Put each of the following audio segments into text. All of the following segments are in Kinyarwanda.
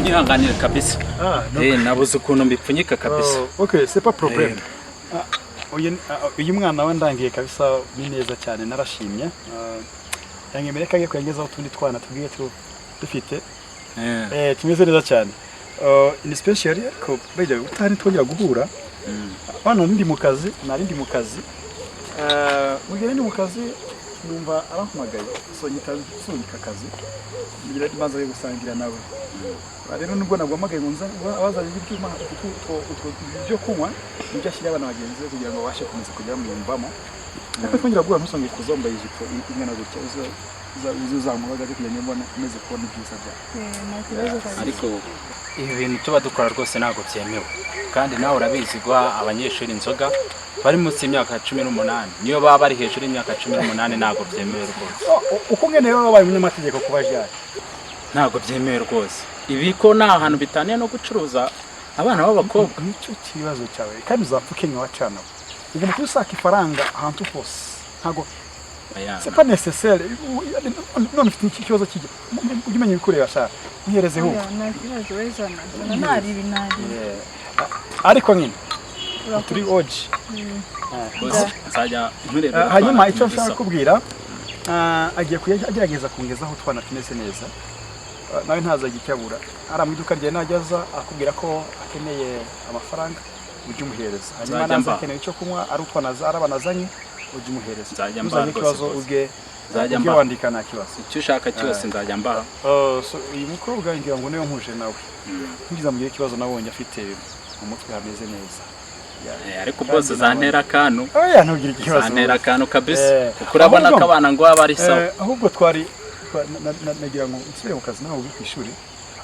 Unyihanganire kabisa. Ah, no. Nabuze ukuntu mbipfunyika kabisa. Oh, okay, c'est pas problème. Ah, uyu mwana we ndangiye kabisa, ni neza cyane, narashimye. Yanyemereye ko agiye kuyangezaho utundi twana tubwiye dufite tumeze neza cyane. In special, ariko bajya utari twongera guhura. Hano ndi mu kazi, nari ndi mu kazi. Mu gihe ndi mu kazi numva arampamagaye, so nyita nsubika akazi ngira maze yo gusangira nawe. Rero nubwo naguhamagaye ngo nza abazanye ibyuma, utwo byo kunywa nibyo ashyira abana bagenzi be kugira ngo babashe komeza kujya bamwiyumvamo. Ariko twongera guhura, ntusongere kuza wambaye ijipo ingana gutya, uze uzamura gato kugira ngo mbone umeze kubona ibyiza byawe. Nta kibazo kabisa. Ariko ibi bintu tuba dukora rwose ntabwo byemewe, kandi nawe urabizi, guha abanyeshuri inzoga bari munsi y'imyaka 18, niyo baba bari hejuru y'imyaka 18, ntabwo byemewe rwose. Oh, uko ngene rero wabaye umunyamategeko kuba ryari? Ntabwo byemewe rwose. Ibi ko nta hantu bitaniye no gucuruza abana b'abakobwa. Nicyo kibazo cyawe, kandi uzapfa ukenya wacana. Ugomba kuba usaka ifaranga ahantu hose, ntabwo Oya. c'est pas nécessaire. None ufite iki kibazo kijya ujye umenya ibikureba sha, uhereze ho. Oya, nta kibazo, we zana zana, ntari ibi ntari. Ariko nyine turi oji. Rwose nzajya nkurebera Hanyuma utwana icyo tumeze nshaka sawa. kubwira, agiye kujya agerageza kungezaho utwana tumeze neza. Nawe ntazajya icyabura ari mu iduka rye, najya aza akubwira ko akeneye amafaranga, ujye umuhereza. Hanyuma Nzajya naza mba. akeneye icyo kunywa, ari utwana ari abana azanye, ujye umuhereza. Nzajya mba Ntuzagire rwose ikibazo. Rwose. Ubwe Nzajya ujye mba. wandika, nta kibazo. Icyo ushaka cyose nzajya mbaha. So, uyu mukobwa ngira ngo niwe mpuje nawe, ntugize mugire ikibazo, nabonye afite mu mutwe hameze neza. Ariko bose zantera akantu. Oya, ntugire ikibazo. Zantera akantu kabisa, kuko urabona ko abana ngo baba ari sawa. Ahubwo twari nagira ngo nsubire mu kazi, nawe uri ku ishuri.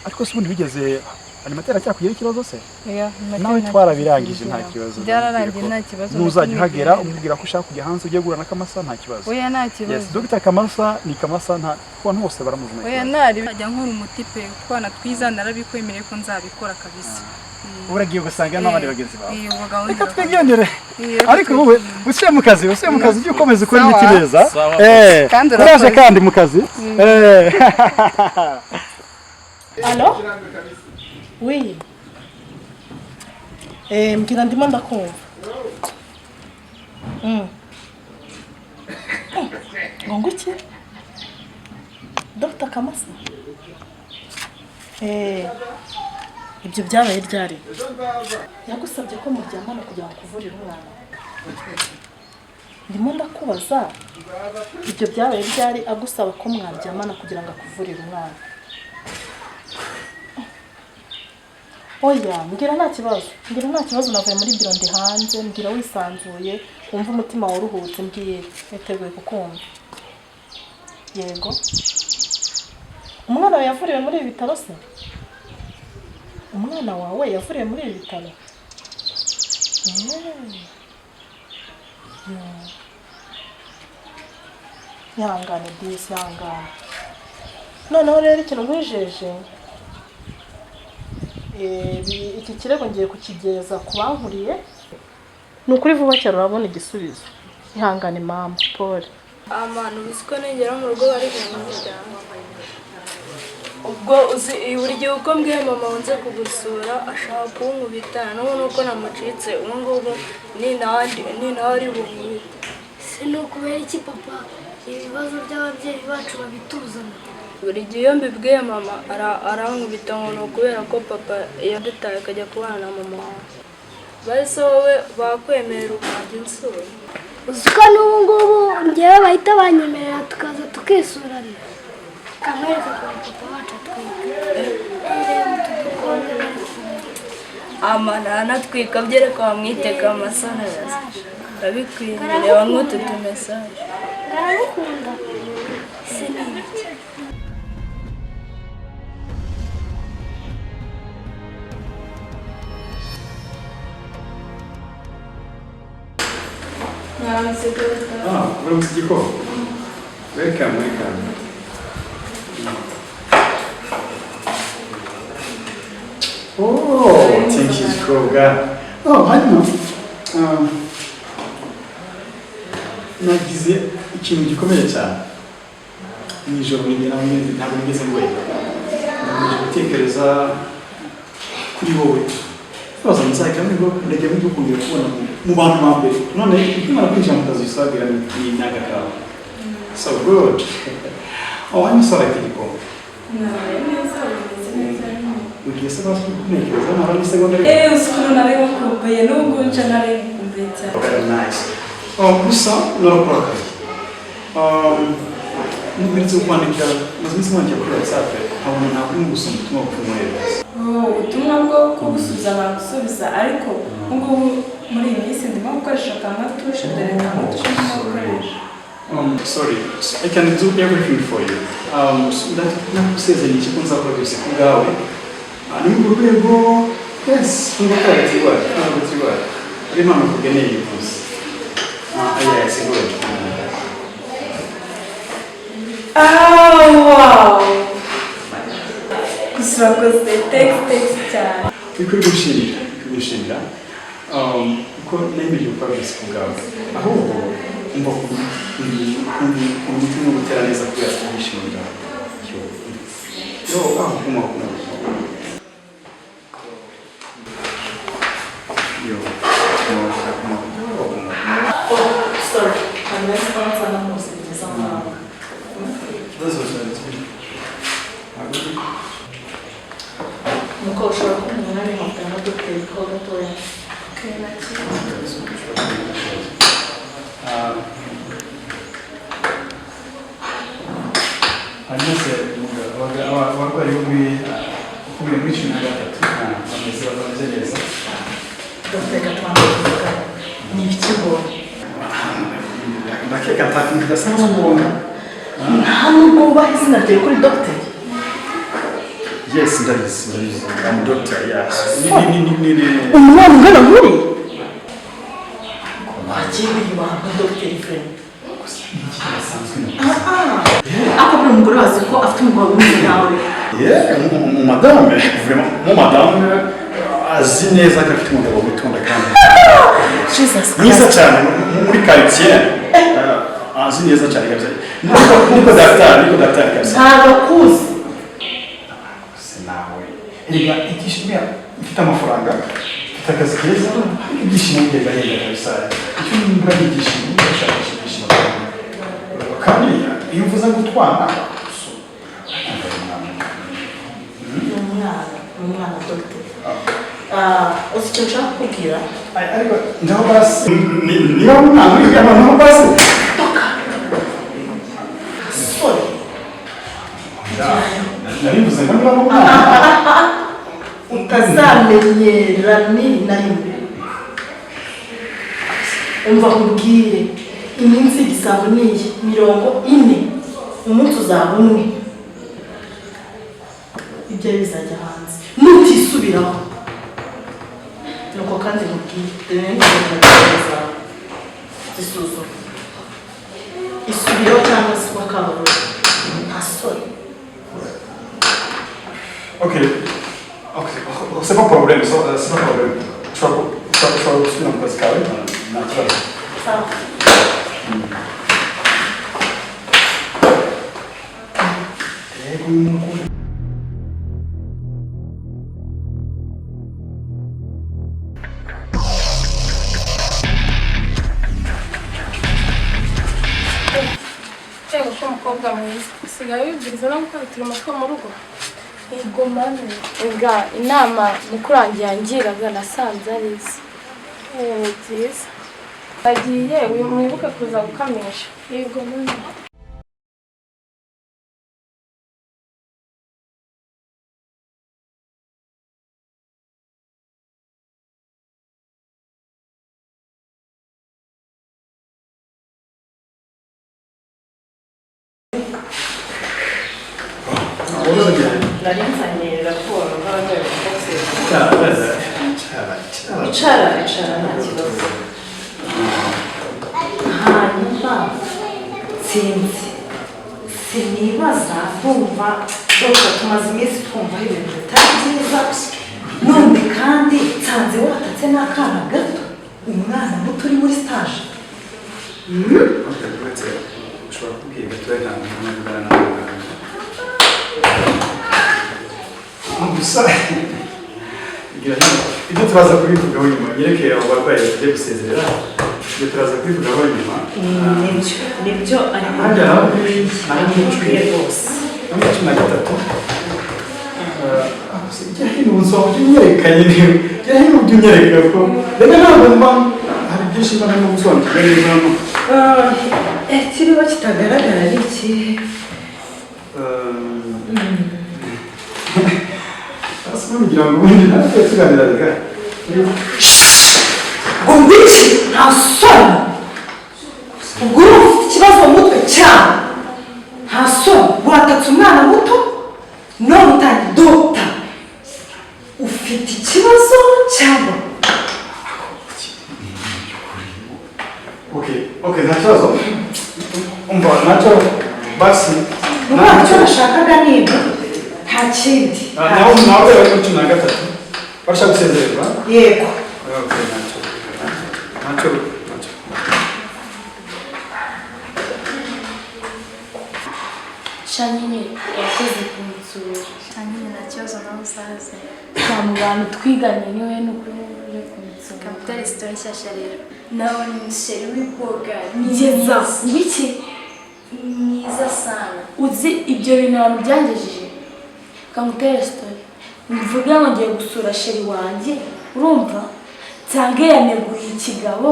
Ariko se ubundi bigeze animateur acyakugiraho ikibazo se? Oya, Nawe nta twarabirangije, nta kibazo. kibazo. Byararangiye, Ndamubwira ko nta kibazo na nuzajya kimwe uhagera gihari. umubwira ko ushaka kujya hanze, ugiye guhura na Kamasa, nta kibazo. Oya, nta Yes. kibazo. Dr Kamasa ni Kamasa, nta ku bantu bose baramuzi, nta Oya, kibazo. ntari najya nkora umuti pe, utwana twiza narabikwemereye ko nzabikora kabisa. Uragiye ugasanga n'abandi bagenzi bawe. Iyo gahunda. Reka twigendere. Iyo. Ariko wowe usuye mu kazi ujye ukomeza ukora imiti Sawa. neza. Sawa. Kandi uraje urakoze. kandi mu kazi. Allô? Oui. Mbwira, ndimo ndakumva. Ngo nguki? Dr. Kamasa? Ibyo byabaye ryari? Yagusabye ko muryamana kugira ngo akuvurire umwana? Ndimo ndakubaza, ibyo byabaye ryari, agusaba ko mwaryamana kugira ngo akuvurire umwana? Oya, mbwira, nta kibazo, mbwira, nta kibazo. Navuye muri biro, ndi hanze. Mbwira wisanzuye, wumva umutima waruhutse, mbwira, niteguye kukumva. Yego, umwana wawe yavuriwe muri ibi bitaro se? Umwana wawe yavuriwe muri ibi bitaro? Yo. Ihangane disi, ihangane. Noneho rero ikintu nkwijeje, iki kirego ngiye kukigeza ku bankuriye. Ni ukuri vuba cyane urabona igisubizo. Ihangane mama, pole. Amana, uzi ko ningera mu rugo bari bunkubita? Ubwo uzi buri gihe uko mbwiye mama ngo nze kugusura ashaka kunkubita. N'ubu nuko namucitse, ubu ngubu ni nawe ari bunkubite. Se ni ukubera iki papa ibibazo by'ababyeyi bacu babituzana? Buri gihe iyo mbibwiye mama arankubita ngo ni ukubera ko papa yadutaye akajya kubana na mama wawe. Bahise wowe bakwemerera ukajya unsura? Uzi ko n'ubu ngubu ngewe bahita banyemerera tukaza tukisurana, kamwereka ukuntu papa wacu atwika. Reba utu dukobwa bari kumwe. Amana aranatwika, byereka wamwitega amasana urabikwiye. Reba nk'utu tumesaje. Aragukunda se ni ibiki? Ah, uramutse igiko. Welcome, welcome. Oh, thank you, Gikobwa. Oh, hanyuma nagize ikintu gikomeye cyane. Mu ijoro ntabwo nigeze ngweka. Ntabwo Gutekereza kuri wowe, baza nzagira amahirwe, ndagira amahirwe yo kongera kubona mu bantu ba mbere. None nkimara kwinjira mu kazi usagira ni kawe. So good. Oh, hanyuma usaba igikombe. Mwabaye neza, umeze neza. Ugiye se basi kuntekereza ntabwo n'isegonda rimwe? Eee, uzi ukuntu nari ngukumbuye, n'ubwo nca nari ngukumbuye cyane. Very nice. Oh, gusa narakora akazi. Nubwo kwandikira, maze iminsi mwandikira kuri WhatsApp, nkabona ntabwo urimo gusoma ubutumwa bw'umwoherereza. Oh, ubutumwa bwo kugusubiza nagusubiza, ariko ubungubu muri iyi minsi ndimo gukoresha kamatushe, dore kamatushe ndimo gukoresha. Sorry, so I can do everything for you. So nakusezeranya ko nzakora byose ku bwawe. Ah, ni muri urwo rwego, yes, nubwo twari iwacu, ntabwo turi iwacu. Ari impano kugeneye uyu munsi. Ah, yes, good. Ah, wow! Gusa urakoze, thanks, thanks cyane. Bikwiye gushimira, bikwiye gushimira. Kuko nemeje gukora byose ku bwawe. Ahubwo umva ku umutima gutera neza kubera ibyishimo byawe. Yo, yo, aho kuma kuma. Yo, kuma kuma kuma. Oh, sorry, hari sponsor na muzi amafaranga. Ikibazo cyawe kiri. Ntabwo Nuko ushobora kumpa umwanya nkavugana na dogiteri ho gatoya? Hanyuma se abarwayi bo muri ukumira muri 13 bameze neza? Dogiteri gatwanda tuvugana ni ikibonye. Ndakeka nta kintu kidasanzwe ubonye. Nta nubwo wubaha izina ryawe kuri dogiteri. Yes, ndabizi, ndabizi. I'm doctor, yes. Ni Umwana ungana nk'uriya wagiye wiyubaha nka dogiteri frere. Kidasanzwe. Ariko buriya umugore wazi ko afite umugabo umeze nkawe. Yeah, mu madame, vraiment, mu madame azi neza ko afite umugabo witonda kandi Jesus mwiza Christ. cyane muri quartier. Azi neza cyane kabisa. Niko daktari, niko daktari kabisa. Ntabwo akuzi. Se nawe. Erega ibyishimo, mfite amafaranga, mfite akazi keza, ariko ibyishimo bigenda kabisa. Icyo nimbura ni ibyishimo, ndashakisha ibyishimo. Kandi iyo uvuze gutwara, so, Ni umwana, ni umwana dogiteri. Uzi icyo nshaka kukubwira? Ariko ngaho basi, niba umwana wiga noneho basi. Toka. Sorry. Narivuze ngo niba umwana. Utazamenyera ni na rimwe. Umva nkubwire, iminsi y'igisambo ni iyi 40, umunsi uzaba umwe, ibyo bizajya hanze nutisubiraho. Nuko kandi nkubwire, dore n'inzira zawe zisuzuma, isubireho cyangwa se ukabarura, nta soni. Ok, ok, c'est pas problème, c'est pas problème. Ushobora gusubira mu kazi kawe, nta kibazo. Sawa. Yego, umugore. Cyangwa ko umukobwa mwiza usigaye wibwiriza no gukora uturimo two mu rugo. Yego mami. Nga inama mukuru wanjye yangiraga nasanze ari izi. Ni byiza. Bagiye mwibuke kuza gukamisha. Yego mami. Nari nzanye raporo z'abarwayi bafite. Icara, icara, nta kibazo. Hanyuma sinzi, sinibaza, ndumva dogita tumaze iminsi twumva ibintu bitari byiza, none kandi nsanze watatse n'akana gato, umwana muto uri muri stage. Ushobora kubwira gatoya ntabwo navugana na muganga. Gusa ibyo turaza kubivugaho nyuma, nyerekeye abo barwayi bagiye gusezerera, ibyo turaza kubivugaho nyuma. Nibyo, nibyo, ariko Nanjye aho ntabwo bikwiye rwose. 13. Jya hino unsohoke unyereka nyine, jya hino ujye unyereka ko reka ntabwo mba hari byinshi mba narimo gusobanukirwa neza hano. Ikiriho kitagaragara ni ikihe? Hasi ngira ngo ubundi natwe tuganira reka. Ngo ngwiki, nta soni! Ubwo urumva ufite ikibazo mu mutwe cyane, nta soni! Watatse umwana muto none utangiye dogita, ufite ikibazo cyangwa? Okay, nta kibazo. Umva, ntacyo basi. Umwana, icyo nashakaga ni ibyo, nta kindi. Nawe nawe bari muri 13 barashaka gusezererwa? Yego. Okay, ntacyo, ntacyo, ntacyo. Sha nyine wakoze kunsura. Sha nyine nta kibazo, nawe uzaze. Sha, mu bantu twiganye niwe ni ukuri uje kunsura. Kamutera resitora nshyashya rero, nabonye umuchéri w'iboga. Ngeza ngwiki? Mwiza sana. Uzi ibyo bintu abantu byangejeje? Kamutere story, mvuge ngo ngiye gusura chéri wanjye, urumva, nsange yaneguye ikigabo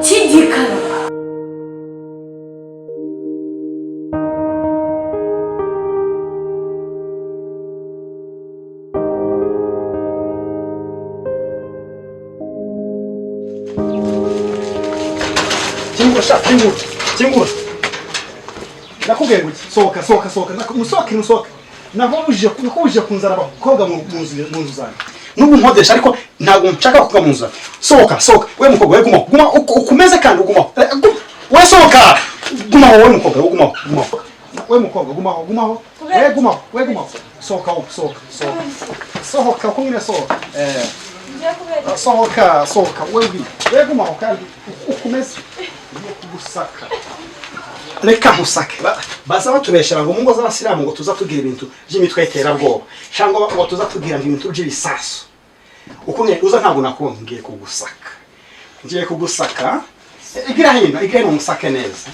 cy'igikara. Kingura sha, kingura, kingura! Nakubwiye ngo iki? Sohoka, sohoka, sohoka! Musohoke, musohoke! Nakubujije kunzana abakobwa mu nzu zanjye. Nubwo nkodesha, ariko ntabwo nshaka abakobwa mu nzu zanjye. Sohoka, sohoka! We mukobwa we, gumaho, guma ukomeze kandi ugumaho. We sohoka, gumaho. We mukobwa we, gumaho, gumaho. We mukobwa, gumaho, gumaho. We gumaho, we gumaho. Sohoka wowe, sohoka, sohoka, sohoka uko nyine, sohoka. Sohoka, sohoka we, we gumaho kandi ukomeze. Ngiye kugusaka, reka nkusake. Baza batubeshera ngo mu ngo z'abasilamu ngo tuza tugira ibintu by'imitwe y'iterabwoba, cyangwa ngo tuza tugira ngo ibintu by'ibisasu. Uko ngiye uza ntabwo nakubonye. Ngiye kugusaka, ngiye kugusaka. Igira hino, igira hino musake neza.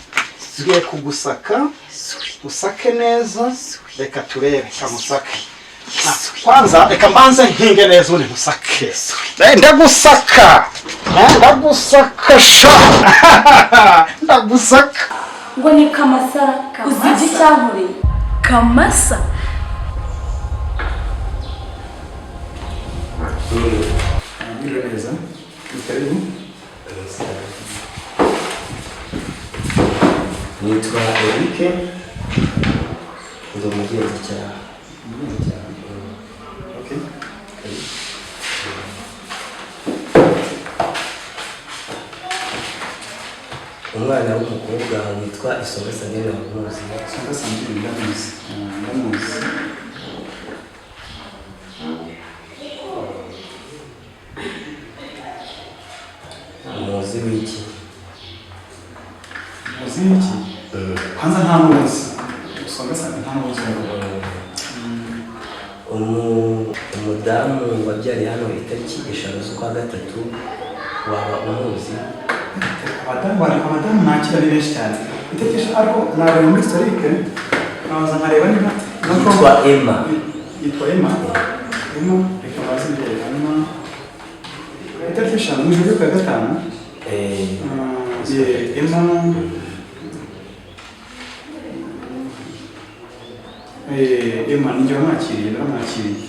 Ngiye kugusaka, usake neza. Reka turebe kamusake. Kwanza reka mbanze nkinge neza ubundi musake. Ndagusaka. Ndagusaka sha, ndagusaka. Ngo ni Kamasara, uzi iki cyankoreye? Kamasa. Mwiriwe neza. Ni karibu. Nitwa Eric, ndi umugenzacyaha. Okay. Umwana w'umukobwa witwa Isonga Sandrine wamuzi? Isonga Sandrine ndamuzi. Ndamuzi. Umuzi w'iki? Muzi iki? Kwanza nta n'ubuzi. Isonga Sandrine nta n'ubuzi. Umudamu wabyariye hano itariki 5 z'ukwa gatatu waba umuzi? Abadamu nakira ni benshi cyane. Itekesha, ariko nareba muri historique, nkabanza nkareba niba Yitwa Emma. Yitwa Emma. Emma, reka baze ndebe hanyuma. Itariki 5 mu ijoro ryo kuwa gatanu. Emma. Emma ninjye wamwakiriye, naramwakiriye.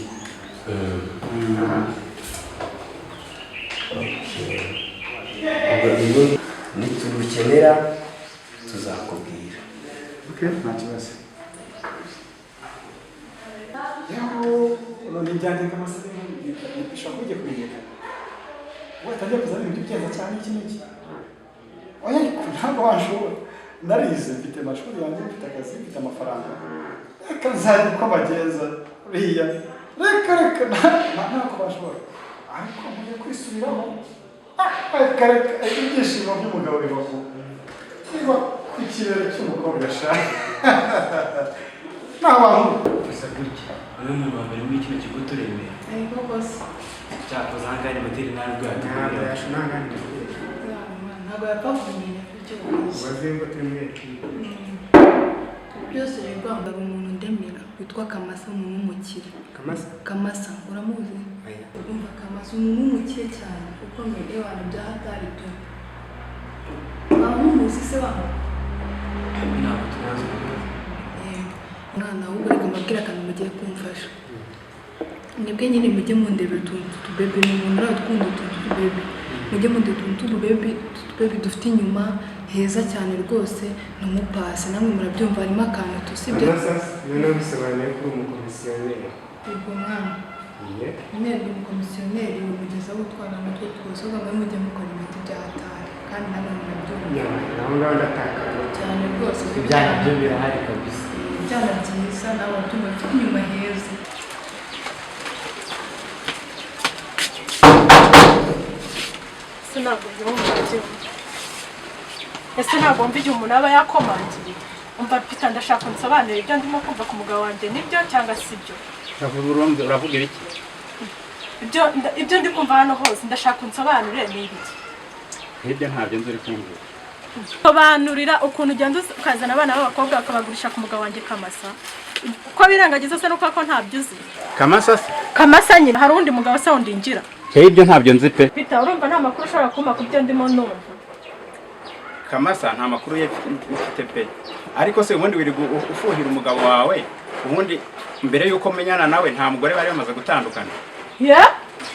Ubwo ibindi nitugukenera tuzakubwira. Okay, nta kibazo. Yaho, none ibyanjye nk'amasaha bishobora kuba bigiye kumenyekana. Wowe atangiye kuzana ibintu by'ibyenza cyane, iki n'iki. Oya, ariko ntabwo washobora. Narize, mfite amashuri yanjye, mfite akazi, mfite amafaranga. Reka nzajya uko bagenza uriya. Reka, reka, ntabwo washobora. Ariko nkwiye kwisubiraho. Reka, reka, ibyishimo by'umugabo biba ku kirere cy'umukobwa sha. Nta bantu. Gusa gutya. Niwe muntu wa mbere muri kino kigo turemera. Ariko kose Cyakoze aha ngaha ni moteri nta Ntabwo rwadukorera. yashunanga ni moteri. Ntabwo yapfa kubimenya ibyo ukoze. Ubaze ngo turi muri ekipe. Byose rero hari umuntu ndemera witwa Kamasa, umuntu w'umukire. Kamasa? Kamasa uramuzi? Oya. Umva, Kamasa umuntu w'umukire cyane ukomeye, ewana bya hatari tu. Waba mumuzi se waba? Ntabwo tubazi umuntu. Mwana, ahubwo reka mbabwire akantu mugiye kumfasha. Mwebwe nyine mujye mundebera utuntu tw'utubebe, ni umuntu urakunda utuntu tw'utubebe. Mujye mundebera utuntu tw'utubebe dufite inyuma heza cyane rwose, ntumupase namwe murabyumva harimo akantu tusibye. Kamasa noneho bisobanuye ko uri umukomisiyoneri. Ubwo mwana Ye. nyine ndi umukomisiyoneri umugezaho utwana natwo twose, ahubwo mwe mujye mukora ibintu bya hatari kandi namwe murabyumva. Nyama, naho ngaho ndatakara. Cyane rwose. Ibyana byo birahari kabisa. Ibyana byiza nawe urabyumva bifite inyuma heza. Ese ntabwo byumva byumva? Ese ntabwo wumva igihe umuntu aba yakomangiye? Umva Peter, ndashaka unsobanurire ibyo ndimo kumva ku mugabo wanjye, nibyo cyangwa si byo? Uravuga ibiki? Ibyo ndi kumva hano hose, ndashaka unsobanurire ni ibiki. Hirya ntabyo nzi uri kumbwira. Sobanurira ukuntu ugenda ukazana abana b'abakobwa bakabagurisha ku mugabo wanjye Kamasa. Uko birengagiza se nuko ko ntabyo uzi? Kamasa se? Kamasa nyine, hari undi mugabo se wundi ngira? Hirya ntabyo nzi pe. Peter, urumva nta makuru ushobora kumpa ku byo ndimo numva? Kamasa nta makuru ye mfite pe. Ariko se ubundi wirirwa ufuhira umugabo wawe, ubundi mbere yuko menyana nawe nta mugore bari bamaze gutandukana? Ya?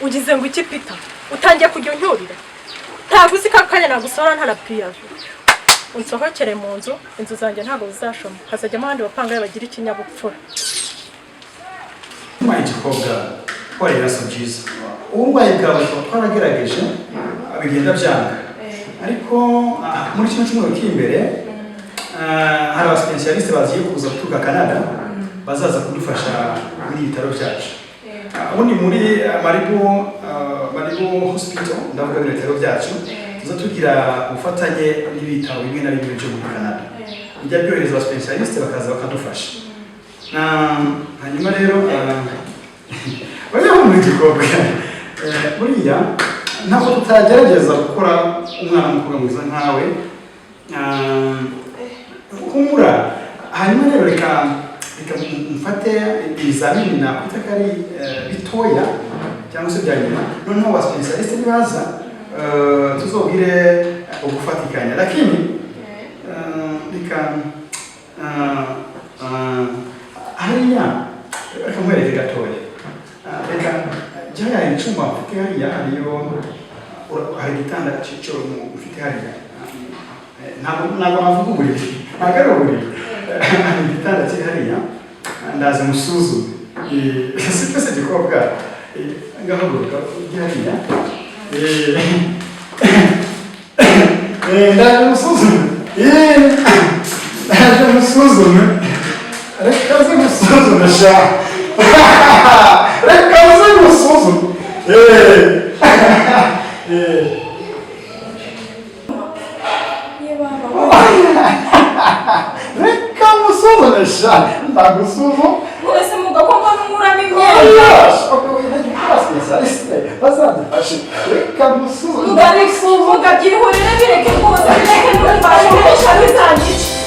Ugize ngo iki Peter? Utangiye kujya uncyurira? Ntabwo uzi ko akanya nagusohora nta na piyave. Unsohokere mu nzu, inzu zanjye ntabwo zizashoma. Hazajyamo abandi bapangayi bagira ikinyabupfura. Mwana igikobwa, twari ibibazo byiza. Uburwayi bwawe tuba twaragerageje bigenda byanga, ariko muri kino cyumweru kiri imbere hari abasipesiyalisite bagiye kuza guturuka Canada, bazaza kudufasha muri ibi bitaro byacu. Ubundi muri Maribu Hospital, ndavuga bino bitaro byacu, tuza tugira ubufatanye n'ibitaro bimwe na bimwe byo muri Canada, bijya byohereza abasipesiyalisite bakaza bakadufasha. Hanyuma rero bajya muri igikobwa, buriya ntabwo tutagerageza gukora umwana w'umukobwa mwiza nkawe. Humura. Hanyuma rero reka mfate ibizamini nakwita ko ari bitoya cyangwa se bya nyuma, noneho wa specialiste nibaza tuzobwire ugufatikanya, lakini reka hariya reka nkwereke gatoya. Reka jya hari icyumba mfite hariya, hariyo hari igitanda cyo mfite hariya. Ntabwo navuga uburiri, ntabwo ari uburiri, hari igitanda kiri hariya, ndaza musuzume. Si twese gikobwa, ngahaguruka ujye hariya. Ndaje musuzume, ndaje musuzume, reka nze musuzume sha, reka nze musuzume. Reka musuzume sha, ndagusuzuma. Wese muga ko mbona unkuramo imyenda. Bazadufashe, reka musuzume. Muga byihurire, bireke rwose, bireke, numva bisha bizanyica.